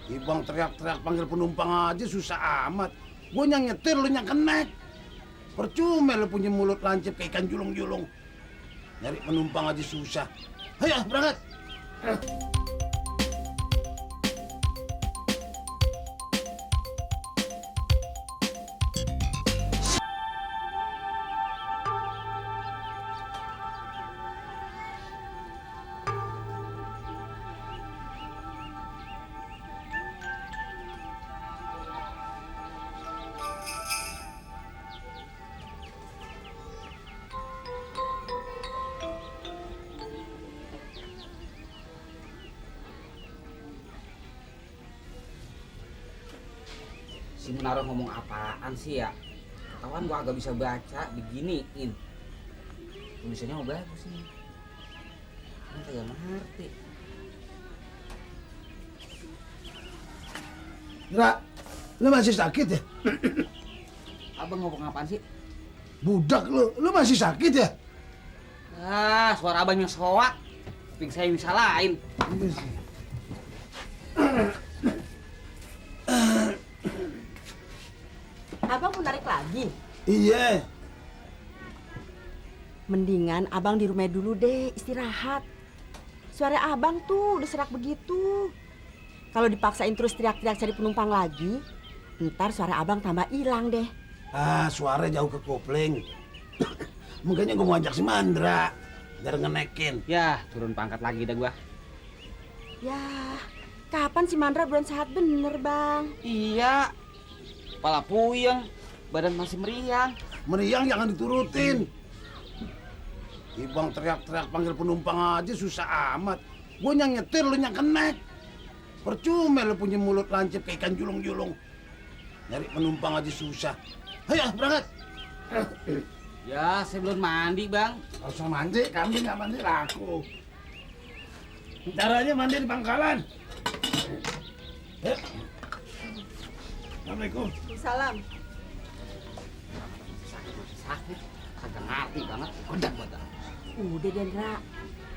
Ibang teriak-teriak panggil penumpang aja susah amat. Gue yang nyetir, lu yang kenek. Percuma lu punya mulut lancip kayak ikan julung-julung. Nyari penumpang aja susah. Ayo berangkat. Si Munaro ngomong apaan sih ya? Kawan gua agak bisa baca, diginiin. Tulisannya mau bagus nih. Ini kagak ngerti. Ra, lu masih sakit ya? Abang ngomong apaan sih? Budak lu masih sakit ya? Ah, suara abang yang soak. Kuping saya yang disalahin. Abang mau narik lagi? Iya. Mendingan abang di rumah dulu deh, istirahat. Suara abang tuh udah serak begitu. Kalau dipaksain terus teriak-teriak cari penumpang lagi, ntar suara abang tambah hilang deh. Ah, suara jauh ke kopling. Makanya gue mau ajak si Mandra biar ngenekin. Ya, turun pangkat lagi dah gua. Ya, kapan si Mandra belum sehat bener, Bang? Iya. Kepala puyeng, badan masih meriang. Meriang jangan diturutin. Ibang teriak-teriak panggil penumpang aja susah amat. Gue yang nyetir, lu yang kenek. Percuma lu punya mulut lancip kayak ikan julung-julung. Nyari penumpang aja susah. Ayo berangkat. Ya, saya belum mandi, Bang. Harus mandi, kambing nggak mandi laku. Ntar aja mandi di pangkalan. Assalamualaikum. Salam. Sakit, kagak ngerti banget. Godak badan. Udah Dendra,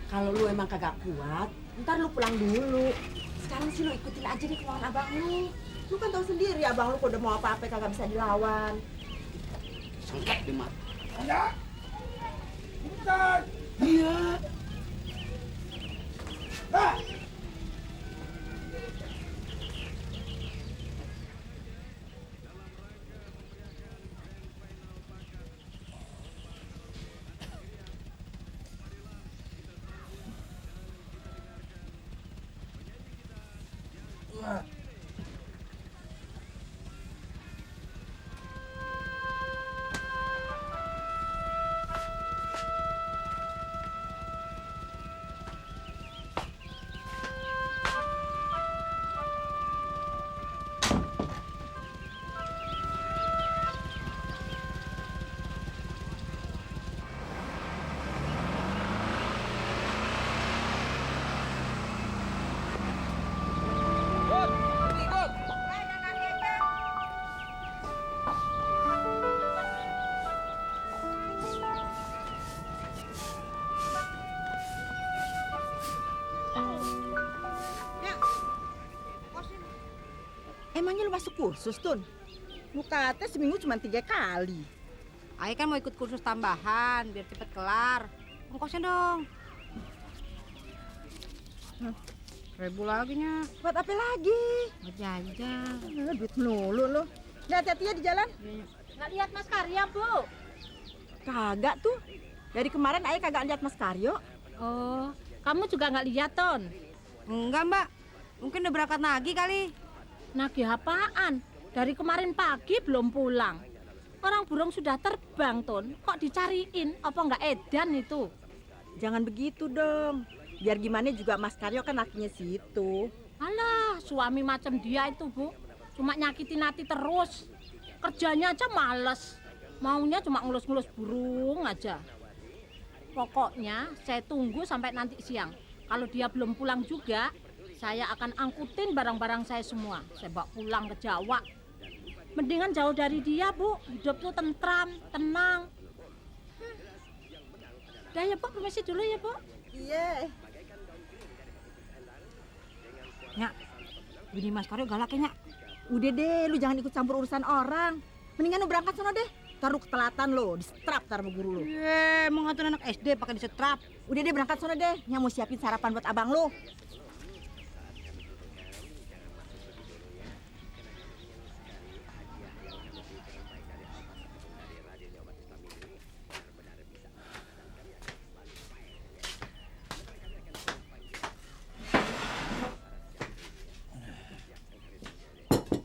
kalau lu emang kagak kuat, ntar lu pulang dulu. Sekarang sih lu ikutin aja nih kemauan abang lu. Lu kan tahu sendiri abang lu kalau udah mau apa-apa kagak bisa dilawan. Sengkek di mata. Ya. Bentar. Iya. Ah. Emangnya lu masuk kursus, Tun? Lu kata seminggu cuma 3 kali. Ayah kan mau ikut kursus tambahan biar cepet kelar. Ongkosnya dong. 1.000 lagi nya. Buat apa lagi? Buat jajan. Duit melulu lu. Udah hati-hati ya di jalan. Nggak lihat Mas Karya, Bu? Kagak tuh. Dari kemarin ayah kagak lihat Mas Karyo. Oh, kamu juga nggak lihat, Ton? Enggak, Mbak. Mungkin udah berangkat lagi kali. Nagih apaan? Dari kemarin pagi belum pulang. Orang burung sudah terbang, Ton. Kok dicariin? Apa nggak edan itu? Jangan begitu dong. Biar gimana juga Mas Karyo kan lakinya situ. Alah, suami macam dia itu, Bu. Cuma nyakitin hati terus. Kerjanya aja males. Maunya cuma ngelus-ngelus burung aja. Pokoknya saya tunggu sampai nanti siang. Kalau dia belum pulang juga, saya akan angkutin barang-barang saya semua. Saya bawa pulang ke Jawa. Mendingan jauh dari dia, Bu. Hidup tuh tentram, tenang. Udah ya, Bu. Permisi dulu ya, Bu. Iya. Nyak, Bini Mas Karyo galak kayaknya. Udah deh, lu jangan ikut campur urusan orang. Mendingan lu berangkat sono deh. Taruh ketelatan lo, disetrap tar sama guru lu. Mau ngatur anak SD pakai disetrap. Udah deh berangkat sono deh. Yang mau siapin sarapan buat abang lu.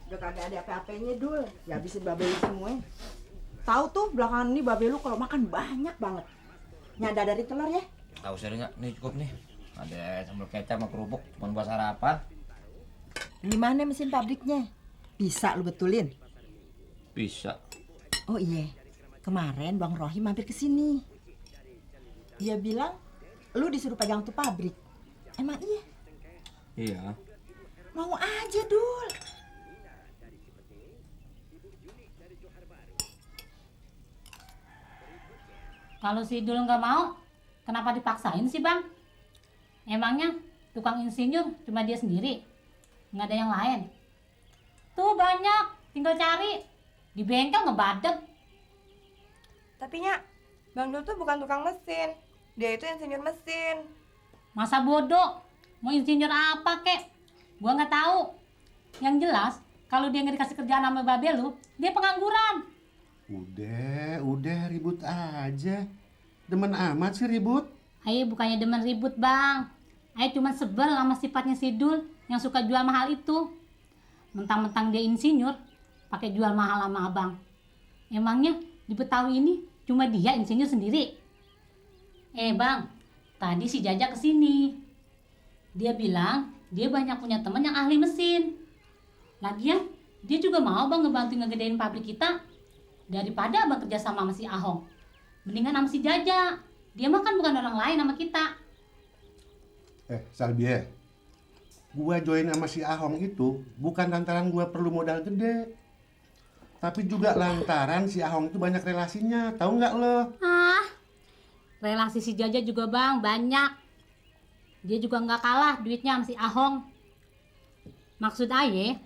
Udah kagak ada apa-apanya, Dul. Ya habisin babe lu semua. Tahu tuh belakangan ini babe lu kalau makan banyak banget. Nyada dari telur ya. Tahu sering nggak? Nih cukup nih. Ada sambal kecap sama kerupuk, cuma buat sarapan. Gimana mesin pabriknya? Bisa lu betulin? Bisa. Oh iya, kemarin Bang Rohim mampir ke sini. Dia bilang lu disuruh pegang tuh pabrik. Emang iya? Iya. Mau aja, Dul. Kalau si Dul nggak mau, kenapa dipaksain sih bang? Emangnya tukang insinyur cuma dia sendiri? Nggak ada yang lain? Tuh banyak, tinggal cari. Di bengkel ngebadeg. Tapi Nyak, Bang Dul tuh bukan tukang mesin. Dia itu insinyur mesin. Masa bodoh? Mau insinyur apa kek? Gua nggak tahu. Yang jelas, kalau dia nggak dikasih kerjaan sama babe lu, dia pengangguran. Udah ribut aja. Demen amat sih ribut. Ayo bukannya demen ribut bang. Ayo cuma sebel sama sifatnya si Dul yang suka jual mahal itu. Mentang-mentang dia insinyur, pakai jual mahal sama abang. Emangnya di Betawi ini cuma dia insinyur sendiri? Bang, tadi si Jaja kesini. Dia bilang dia banyak punya teman yang ahli mesin. Lagian dia juga mau bang ngebantu ngegedein pabrik kita. Daripada abang kerja sama si Ahong, mendingan sama si Jaja. Dia mah kan bukan orang lain sama kita. Salbie, gua join sama si Ahong itu bukan lantaran gua perlu modal gede, tapi juga lantaran si Ahong itu banyak relasinya, tahu nggak lo? Relasi si Jaja juga bang banyak. Dia juga nggak kalah duitnya sama si Ahong. Maksud aye,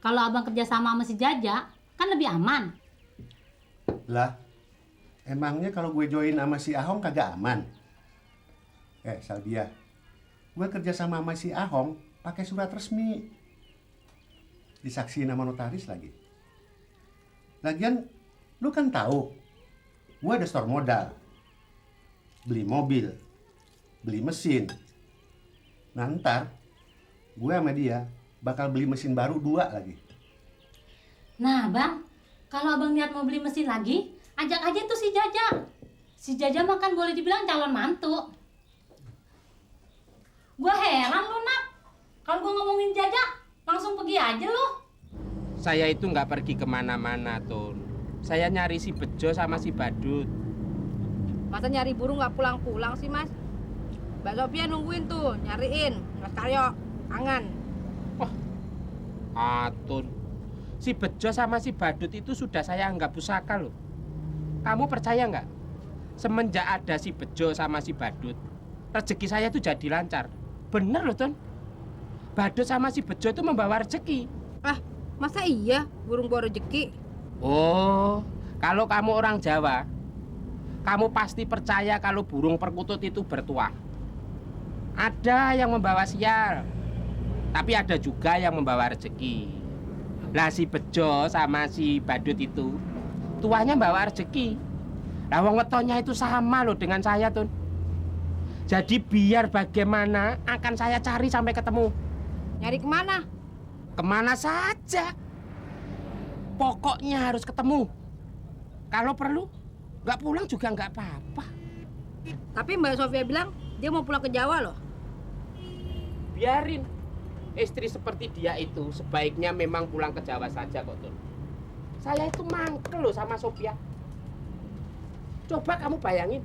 kalau abang kerja sama si Jaja kan lebih aman. Lah, emangnya kalau gue join sama si Ahong kagak aman? Salbia, gue kerja sama si Ahong pakai surat resmi, disaksiin sama notaris lagi. Lagian, lu kan tahu, gue ada store modal, beli mobil, beli mesin. Nah ntar, gue sama dia bakal beli mesin baru 2 lagi. Nah bang, kalau abang niat mau beli mesin lagi, ajak aja tuh si Jaja. Si Jaja mah kan boleh dibilang calon mantu. Gua heran lu Nap, kalau gua ngomongin Jaja, langsung pergi aja lu. Saya itu nggak pergi kemana-mana, Tun. Saya nyari si Bejo sama si Badut. Masa nyari burung nggak pulang-pulang sih Mas? Mbak Sophia nungguin tuh, nyariin. Mas Karyo, kangen. Tun. Si Bejo sama si Badut itu sudah saya anggap pusaka loh. Kamu percaya nggak? Semenjak ada si Bejo sama si Badut, rezeki saya tuh jadi lancar. Bener loh, Tun. Badut sama si Bejo itu membawa rezeki. Masa iya burung bawa rezeki? Oh, kalau kamu orang Jawa, kamu pasti percaya kalau burung perkutut itu bertuah. Ada yang membawa sial, tapi ada juga yang membawa rezeki. Lah si Bejo sama si Badut itu tuanya bawa rezeki. Lah wong wetonnya itu sama loh dengan saya, Tun. Jadi biar bagaimana akan saya cari sampai ketemu. Nyari kemana? Kemana saja. Pokoknya harus ketemu. Kalau perlu nggak pulang juga nggak apa-apa. Tapi Mbak Sophia bilang dia mau pulang ke Jawa loh. Biarin. Istri seperti dia itu sebaiknya memang pulang ke Jawa saja kok, Tun. Saya itu mangkel loh sama Sophia. Coba kamu bayangin,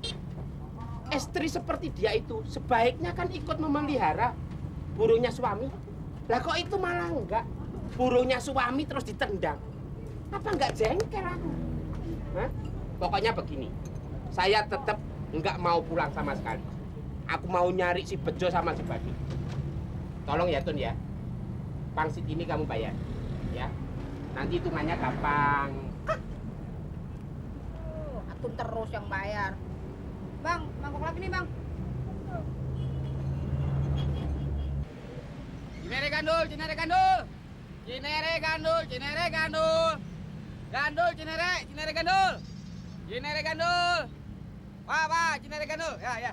istri seperti dia itu sebaiknya kan ikut memelihara burungnya suami. Lah kok itu malah enggak? Burungnya suami terus ditendang. Apa enggak jengkel aku? Hah? Pokoknya begini, saya tetap enggak mau pulang sama sekali. Aku mau nyari si Bejo sama si Badut. Tolong ya, Tun ya. pangsit ini kamu bayar. Ya. Nanti hitungannya gampang. Atun terus yang bayar. Bang, mangkok lagi nih bang. Cinere gandul, cinere gandul. Cinere gandul, cinere gandul. Gandul, cinere gandul. Cinere gandul. Pak, cinere gandul. Ya.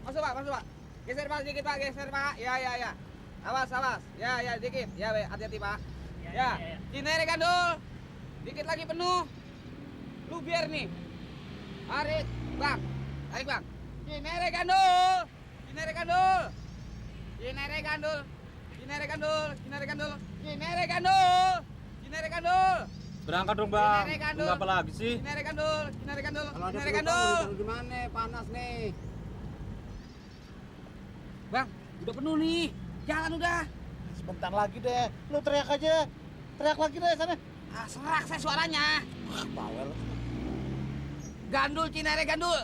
Masuk Pak. Geser Pak sedikit Pak, geser Pak. Ya. Awas. Ya, dikit. Ya, hati-hati Pak. Ya. Cinere gandul. Dikit lagi penuh. Lu biar nih. Tarik, Bang. Cinere gandul. Cinere gandul. Cinere gandul. Cinere gandul. Cinere gandul. Cinere gandul. Berangkat dong bang. Cinere gandul. Tunggu apa lagi sih? Cinere gandul. Kalau ada Cinere penumpang gandul. ditaruh di mana? Panas nih. Bang, udah penuh nih. Jalan udah. Sebentar lagi deh. Lu teriak aja. Teriak lagi deh sana. Ah, serak saya suaranya. Bawel. Gandul, Cinere gandul.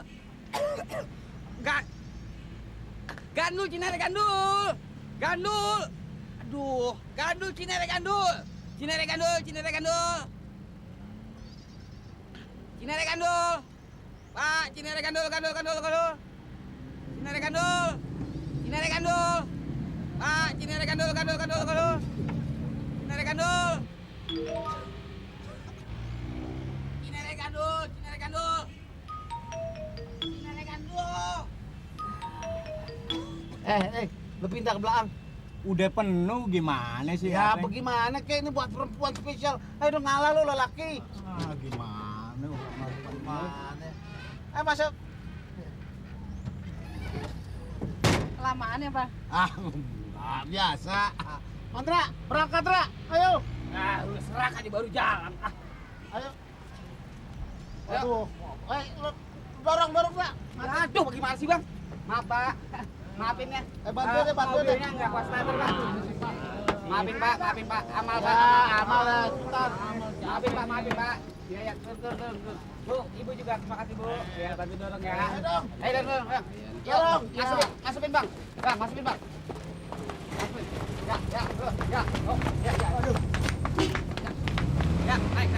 Gandul, Cinere gandul. Gandul. Aduh, gandul, Cinere gandul. Cinere gandul. Cinere gandul. Pak, Cinere gandul. Cinere gandul. Pak, Cinere gandul. Cinere gandul. Lu pindah ke belakang. Udah penuh gimana sih? Ya, Ateng? bagaimana kek ini buat perempuan spesial. Ayo dong ngalah lu lelaki. Gimana? Gimana? Masuk. Kelamaan ya bang. Enggak biasa. Mantra, berangkat, Ra. Ayo. Nah, udah serak aja baru jalan. Ayo. Aduh. Lu dorong, Ra. Aduh, bagaimana sih bang? Maaf Pak, maafin ya. Bantu deh. Mobilnya nggak kuat starter Pak. Maafin Pak, amal Pak. Amal ya, sebentar. Maafin Pak. Ya, turun. Bu, Ibu juga terima kasih Bu. Ya, bantu dorong ya. Ayo dong. Ayo dorong. Dorong. Masukin Bang. Masukin Bang. Ya. Oh, ya. Aduh. Ya, naik.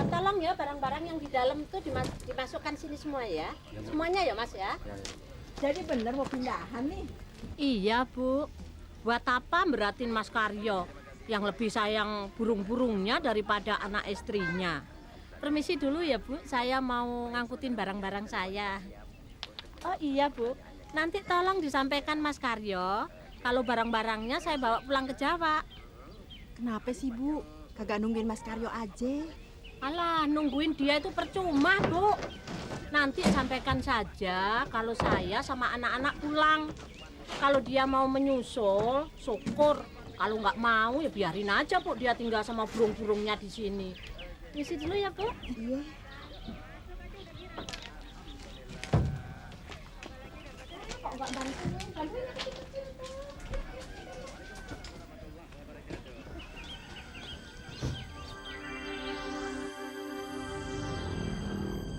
Tolong ya barang-barang yang di dalam itu dimasukkan sini semua ya. Semuanya ya Mas ya. Jadi bener mau pindahan nih. Iya Bu. Buat apa beratin Mas Karyo yang lebih sayang burung-burungnya daripada anak istrinya. Permisi dulu ya Bu, saya mau ngangkutin barang-barang saya. Oh iya Bu, nanti tolong disampaikan Mas Karyo kalau barang-barangnya saya bawa pulang ke Jawa. Kenapa sih Bu? Kagak nungguin Mas Karyo aja. Alah, nungguin dia itu percuma, Bu. Nanti sampaikan saja kalau saya sama anak-anak pulang. Kalau dia mau menyusul, syukur. Kalau nggak mau, ya biarin aja, Bu. Dia tinggal sama burung-burungnya di sini. Isi dulu ya, Bu. Iya. Kok nggak bantuin? Bantuin yang kecil-kecil, Bu.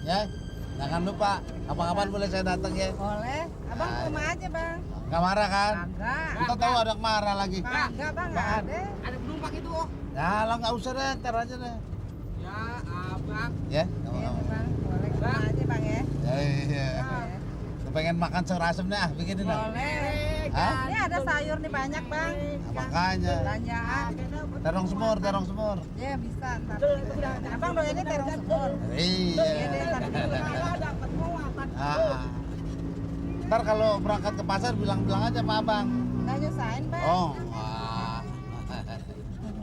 Ya, jangan lupa. Kapan-kapan boleh saya datang ya. Boleh. Abang ke rumah aja bang. Gak marah kan? Kagak. Kita tahu ada marah lagi. Kagak bang, nggak ada. Ada penumpang itu. Ya, lo nggak usah deh, ntar aja deh. Ya, Abang. Ya, Iya kamu. bang, boleh ke rumah aja bang ya. Iya. Lu pengen makan sayur asem dah, bikinin dah. Boleh. Hah? Ini ada sayur nih banyak bang. Nah, makanya. Belanjaan. Terong semur. Ya bisa ntar. Abang doyannya terong semur. Iya. Iya deh, ntar dulu. Ntar kalau berangkat ke pasar bilang-bilang aja sama abang. Nggak nyusahin, Bang. Oh, wah.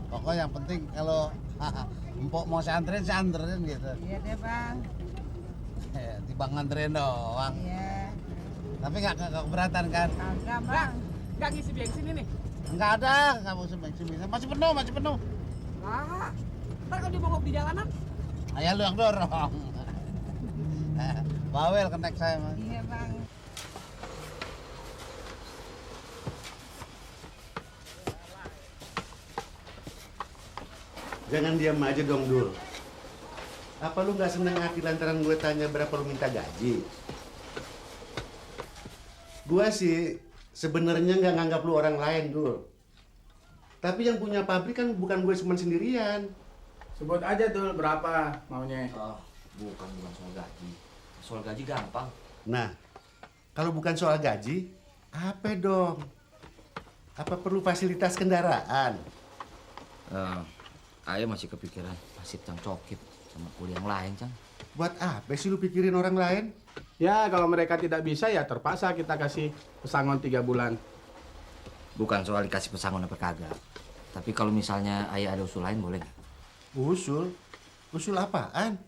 Pokoknya yang penting kalau empok mau saya anterin gitu. Iya deh, Bang. Tiba nganterin doang. Iya. Tapi nggak keberatan kan? Kagak, Bang. Nggak ngisi bensin ini. Nggak ada, nggak mau bensin. Masih penuh. Ah, ntar kalau dibongkok di jalanan. Ayah lu yang dorong. Bawel kenek saya mas. Iya, Bang. Jangan diam aja dong, Dul. Apa lu nggak seneng hati lantaran gue tanya berapa lu minta gaji? Gue sih sebenarnya nggak nganggap lu orang lain, Dul. Tapi yang punya pabrik kan bukan gue cuma sendirian. Sebut aja Dul berapa maunya. Oh, bukan soal gaji. Soal gaji gampang. Nah, kalau bukan soal gaji, apa dong? Apa perlu fasilitas kendaraan? Ayah masih kepikiran nasib Cang Cokip sama kuliah yang lain, Cang. Buat apa sih lu pikirin orang lain? Ya kalau mereka tidak bisa ya terpaksa kita kasih pesangon 3 bulan. Bukan soal dikasih pesangon apa kagak. Tapi kalau misalnya ayah ada usul lain boleh nggak? Usul? Usul apaan?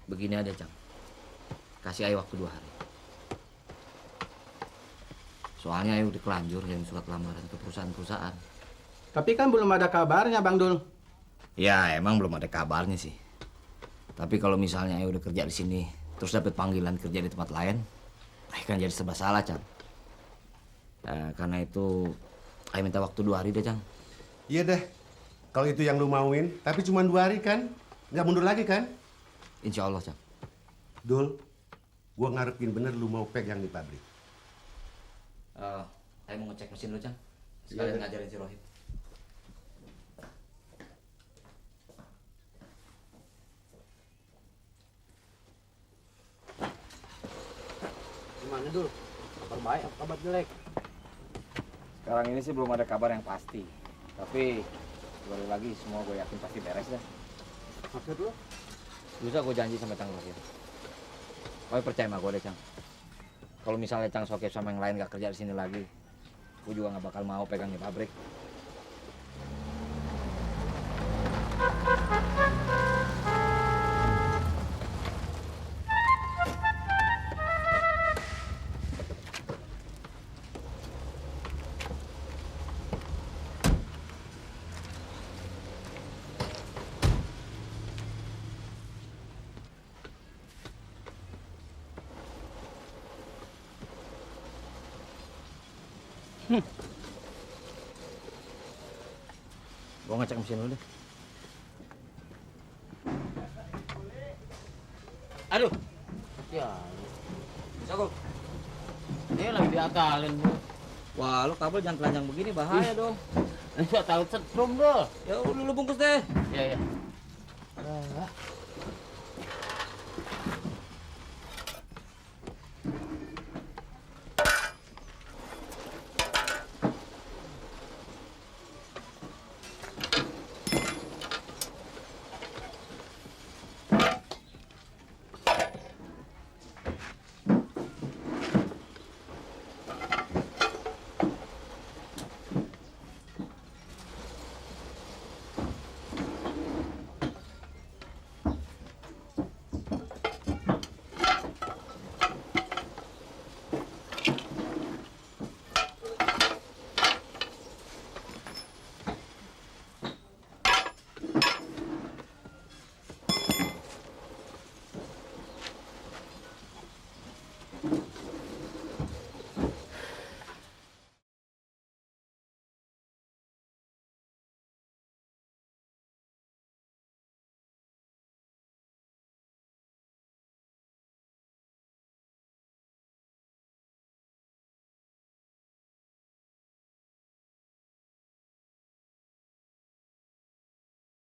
Begini aja, Cang. Kasih ayah waktu 2 hari. Soalnya ayah udah kelanjur yang surat lamaran ke perusahaan-perusahaan. Tapi kan belum ada kabarnya Bang Dul. Ya emang belum ada kabarnya sih. Tapi kalau misalnya ayah udah kerja di sini, terus dapat panggilan kerja di tempat lain, ayah kan jadi serba salah, Cang. Karena itu ayah minta waktu 2 hari deh, Cang. Iya deh. Kalau itu yang lu mauin, tapi cuma 2 hari kan? Nggak mundur lagi kan? Insya Allah, Cang. Dul, gua ngarepin bener lu mau pegang di pabrik. Ayah mau ngecek mesin lu, Cang. Sekalian ngajarin si Rohim. Gimana Dul? Kabar baik apa kabar jelek? Sekarang ini sih belum ada kabar yang pasti. Tapi sekali lagi semua gue yakin pasti beres dah. Maksud lu? Bisa gue janji sama Cang Rohim. Kau percaya sama gue deh, Cang. Kalau misalnya Cang Sokip sama yang lain gak kerja di sini lagi, gue juga gak bakal mau pegang di pabrik. Gue ngecek mesin dulu deh. Aduh. Ya. Sokop. Ini lagi diakalin Bu. Wah, lo kabel jangan telanjang begini, bahaya dong. Enggak tahu setrum Dul. Ya udah lu bungkus deh. Iya.